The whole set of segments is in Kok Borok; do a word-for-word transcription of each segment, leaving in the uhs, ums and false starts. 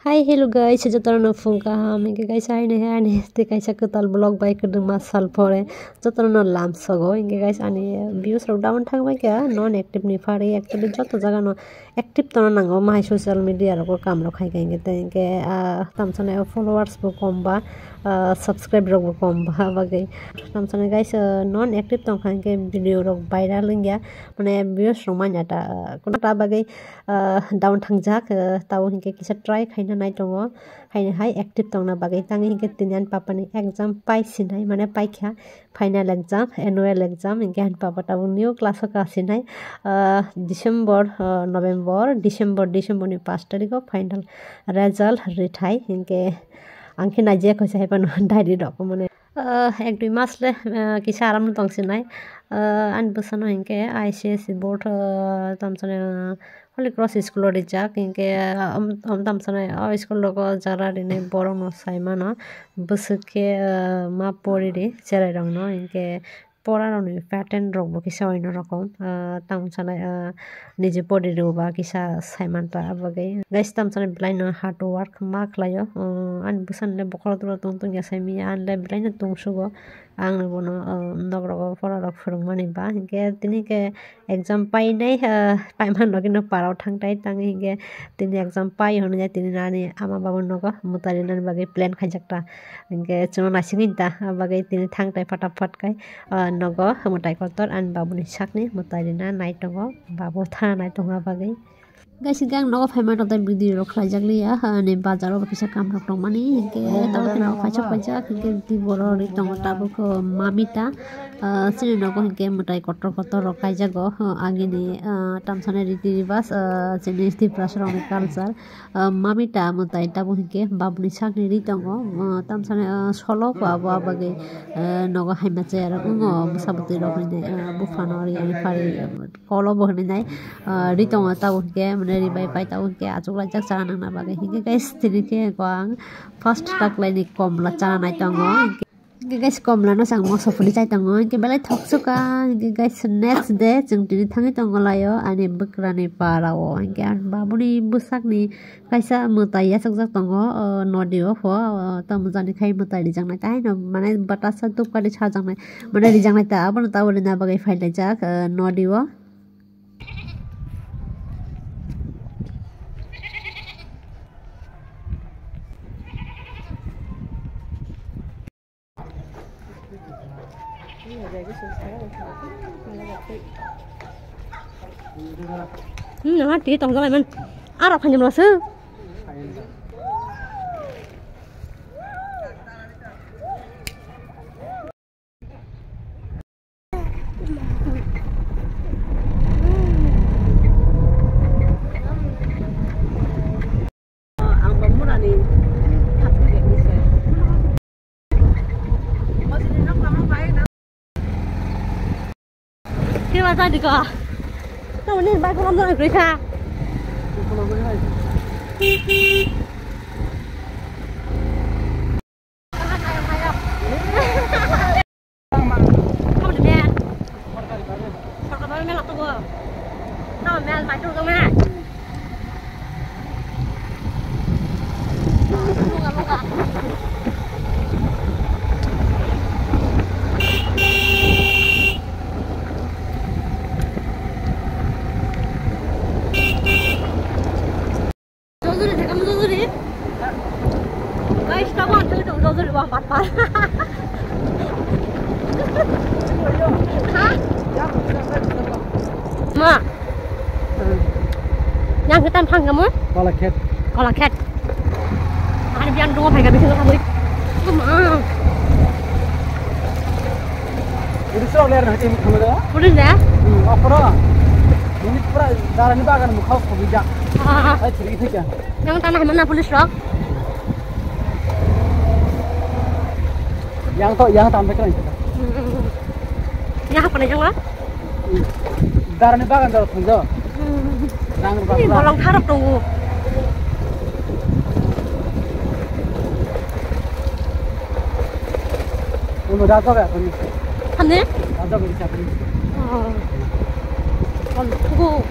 Hi, hello guys, jotono phung kaham. Hinkhe guys, aini hai ani tei kaisa kwtal vlog bai kwdwma sal pore jotono lamsogo. Hinkhe guys, ani views rok down thang bai kha, non active ni phari actually joto jaga no active tongna nango, mahai social media rogo kam rok khai kha hinkhe tei hinkhe, ah, tamsani followers bo kom ba, ah, subscribe rok bo kom ba bagwi. Tamsani guys, ah, non active tong kha hinkhe video rok viral wngya, mane views rok manya ta, ah, kono ta bagwi, ah, down thangjak, ah, tabo hinkhe kisa try khaina nai tongo, haino hai active tongna bagwi. Tangwi hinkhe tini ani papani exam pai sinai, mane paikha final exam, annual exam, hinkhe ani papa tabuk new class o kasinai, ah, December, ah, November, December, December ni pash tarikh o final result rithai, hinkhe ang khe naijak kaisa hai phano diary rok mane. Ah, ek dui mas le, ah, kisa aram no tong sinai. Ah, ani bwsano hinkhe I C S E board, ah, tamsani, ah, Holy Cross school o rijak, hinkhe, ah, um, um, tamsani o school rogo jara rinai borok no sai mano. Bwswk khe, ah, ma pori ri cherai rok no, hinkhe pora rok ni pattern rok bo kisa oino rokom, ah, tamo sanai, ah, niji pori rw ba kisa sai man ta abo bagwi. Guys, tamo sanai belai no hard work ma khlai o, ah, ani bwsani le bokhorok tong tong ya sai manya, ani le belai no tong sugo, ang no bono, ah, nok rogo pora rok phwrwng mani ba, hinkhe tini khe exam painai, ah, paimani logi no para o thang tai tangwi hinkhe tini exam pai hwnwi tini ani ama baba nogo mwtai rinani bagwi plan khaijak ta, hinkhe chwngno naisingwi ta, abo bagwi tini thang tai phatak phat khai. Ah, nogo mwtai kotor ani babuni sakni mwtai rina nai tongo, babu thana nai tongo bagwi. Guys, hinkhe ang nogo phaima tongtai video rok khlaijak liya, ah, ani bazar o kisa kam rok tongmani, hinkhe tamo khe nogo kaisa kaisa, hinkhe tei borok ri tongo tabuk, ah, mamita, ah, chini nogo hinkhe mwtai kotor kotor rok kaijago, ah, agini, ah, tamsani riti ribas, ah, chini Tiprasa rokni culture. Ah, mamita mwtai tabuk hinkhe babuni sakni ri tongo, ah, tamsani, ah, solo bo abo, abo bagwi, ah, nogo haima chaya rok wngo, bwsa bwtwi rok hinwi, ah, buphano ri ani pari, ah, kolo bo hinwi nai, ah, ri tongo tabuk hinkhe, mane ri bai pai tabuk hinkhe achuklaijak chana nangna bagwi. Hinkhe guys, tini khe ang first taklaini komla chana nai tongo. Hinkhe guys, komla no chang moso phuli chai tongo, hinkhe belai thok sukha. Hinkhe guys, next day chwng tini thangwi tongo laio ani bwkrani para o. Hinkhe ang babuni bwsakni kaisa mwtai yachakjak tongo, o nodi o pho, o tamo jani khai mwtai rijaknai, tai no mane batasa dupkari sajaknai, mane rijaknai ta, abono taboni na bagwi phailaijak, o nodi o. Hmm, nama twi tong jalai man. Arok khanjam lasu. Ang bang mura ni hapri ni se. Khe ba jadi ko. Tamo ni bai kolam dong kri kha. Jojuri thekam jojuri. Guys, tamo ang tuli tong jojuri wah pat pat. Ha? Ma. Yang kita phang kamu? Kolakhet. Kolakhet. Ani biang dong phai ka bikin kamu. Ma. Ini sok ler nanti kamu dah. Boleh ya? Hmm, apa dah? Ini pura darah ni bagan muka kau bijak. Ah. Ai, cerita kan. Yang tanah mana police rock? Yang to, yang tampek kan. Yang apa nih, Jong? Darani bagan jora thangjo. Nang ini bagan. Bolong tharok tongo. Uno da to ya kuni. Hane? Da to bisa kuni. Oh. Bolong tharok.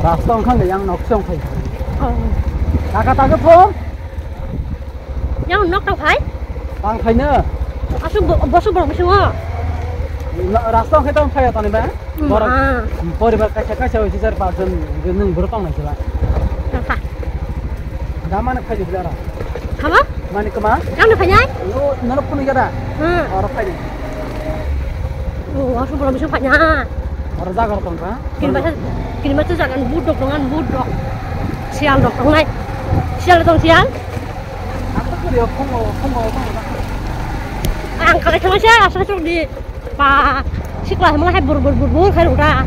Rasta wngkha hwnkhe yang nok se wngphai. Oh. Taka taka thung. Yang nok tang phai? Tang phai no. Asuk bo-, bosok borok bisingo. No, rasta wngkhe tang phai tani ba? Hmm, borok, ah. Poribar kaisa kaisa hoise char paanch jon nwng borok tong nai sila. Tang kha. Da mane phai di bilara. Haba? Mani kama? Yang phai nai? No, no phunu gada. Hmm. Oro phai di. Oh, asuk borok bisingo phai na. Oro jaga tong kha. Kinba sa, kinba sa jagan budok tongan budok. Sial dok tongnai. Sial dok sial. Ang to kiri phungo phungo phungo. Ang kare thangsa asa sok di. Pa sikla hemla hai bur bur bur bur khai rukda.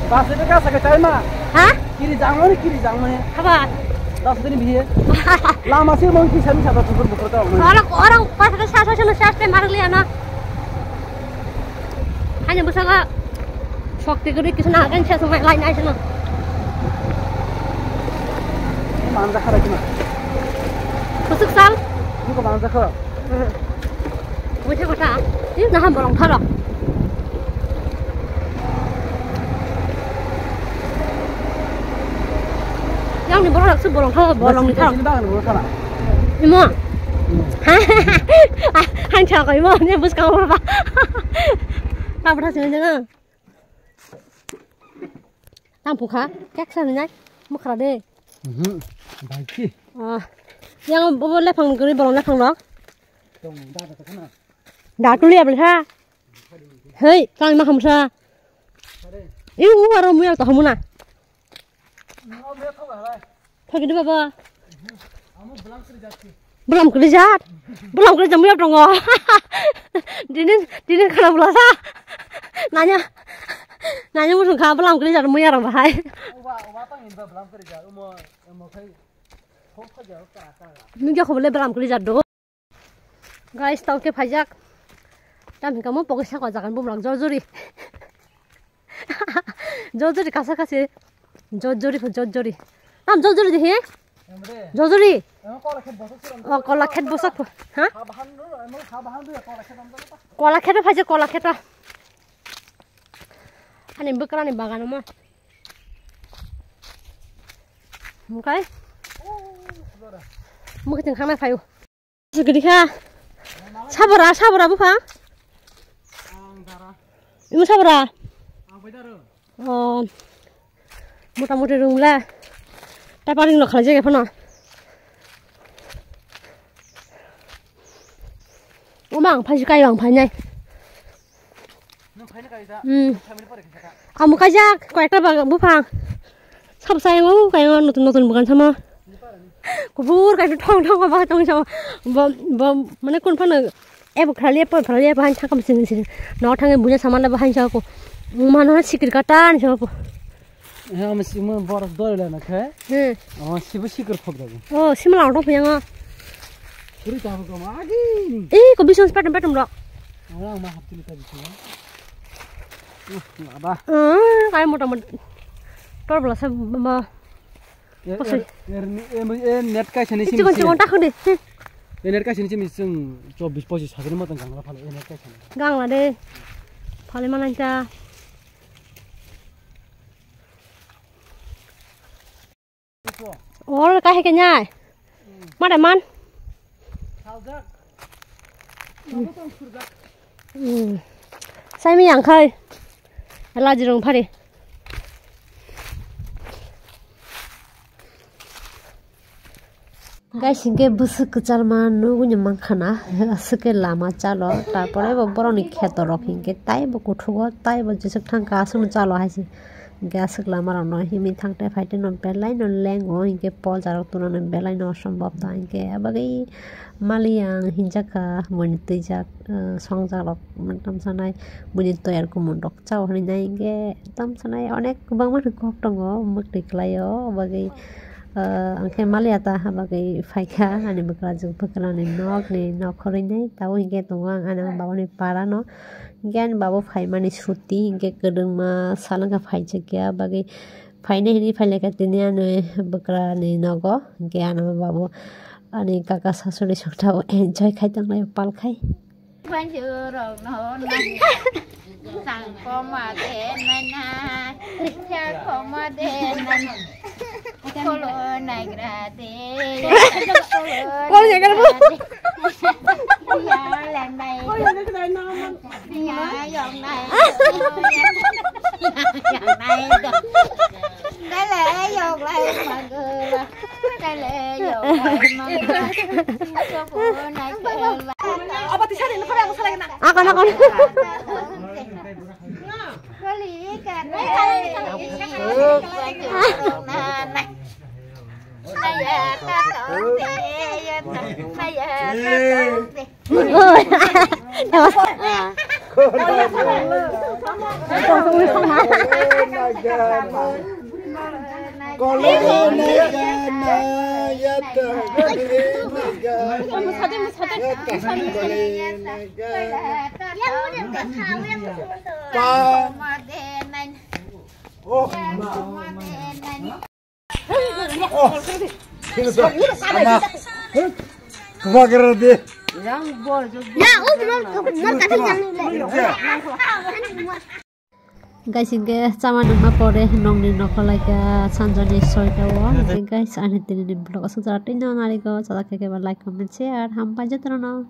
Bas itu ka sakai tai ma. Ha? Kiri jangmani, kiri jangmani. Haba? Das dini biye. Lama sih mau kisah bisa tuh bukur bukur tau. Orang, orang pas ada sasa sana sasa marliana. Hanya bisa nggak? Shokti gede kisah nak kan saya semua lain aja no. Manja kara kena. Kusuk sal? Ini kok manja kara? Wajah kota. Ini nahan bolong tharo. Yang ni bolong laksuk bolong tharo, bolong ni tharo. Ini bagan bolong tharo. Imo. Hmm. Hang chako imo, ni bus kau apa? Apa dah sini jangan. Tang pukha, kek sa nai, mukra de. Mhm. Bai ki. Ah. Yang bobo lephang guri bolong lephang rok. Tong da da kana. Da tu liya belha. Hei, kang ma hamsa. Iu aro muya to hamuna. Phagidi baba. Bulam krijat. Bulam krijat muya tongo. Dinin, dinin khana bulasa. Nanya, nanya musung kha bulam krijat muya rong bahai. Nungja khobole bulam krijat do. Guys, tau ke phaijak. Tam hingka mo pokisa ko jagan bumrok jorjori. Jorjori kasa kasi. Jorjori pho jorjori. Tam jorjori de he? Jorjori. O kola khet bosok. Ha? Kola khet phaijak kola khet. Ani bwkrani bagan mo. Mukai. Mukai tengkhang na phaio. Gidi kha. Sabra, sabra buphang. Imo sabra. Oh. Mota moti rung le. Tapering no khalai jage phano. Omang phai kai bang phai nai. Hmm. Amo kaijak, koyekta bag-, buphang. Sab sayang o, kayang o, notun, notun bugan sama. Kubur kaisa thong, thong, ba thong sama. Bo, bo, mane kun phano, ebo khrali, ebo khrali, ebo han thangkam sini, sini. No thangi buja saman la bahan sa ko. Mano sikir kata ni sa ko. He, amo simo borok doi lana khe. Hmm. Amo sibo sikir phok dago. Oh, sima lang thong phiyang o. Suri ta ko ma agi ni. Eh, ko bisong petum, petum rok. Amo ma hapti ta bisong. Uh, laba. Eh, kai mota mot. Tor bola sa ma. Er, er, er, ni, eh, eh, net kai sani simi. Chikon, chikon ta khode. Hmm. Eh, net kai sani simi sing chobbish pochish hajani motan gangla phale, eh, net kai sani. Gangla de. Phale manai ta. Or ka he ke nyai. Mare man. Hmm. Sai mi yang khai. Laji rong phari. Guys, hinkhe bwswk kwcharma nugwi mankha na, aswk khe lama chalo, tarpore bo borokni kheto rok hinkhe taibo kuthugo, taibo jeswk thangkha aswkno chalo hai se. Hinkhe aswk lama rokno himwi thangte phaite no belai no lengo, hinkhe polsa rok tuna no belai no osombhob ta, hinkhe abagwi maliya ang hinjakha, buini twijak, ah, songjak rok tamsa nai, buini toyar kumun rok chao hinwi nai, hinkhe tamsa nai onek kwbangma ni kok tongo, mwktwi kwlaio, abagwi. Ah, ang khe maliya ta, habagwi phaikha ani bwkrajwk bwkrani nokni nokhorwi nai tabuk hinkhe tongo ang ani baba ni para no. Hinkhe ani baba phaimani suti hinkhe kwdwngma sal wngkha phaijakya bagwi phainai hinwi phailakha tini ani bwkrani nogo hinkhe ani baba ani kaka sasuri songtabo enjoy khai tonglai palkhai. Panjurok no nai. Sangkoma de nai nai. Chakoma de nai nai. Kolo naigra de. Kolo naigra de. Ya lang nai. Ya yong nai. Yang nai. Dale yong lai magela. Dale yong lai magela. Chakoma naigra. Aba tisari no khabe ang salai na. Akon, akon. Guys, hingke chama nangma pore nongni nokolaika sanjani soita o. Hingke guys, ani tini ni vlog asuk jora twi no narigo, chajak khe khe ba like, comment, share, hambai jotono.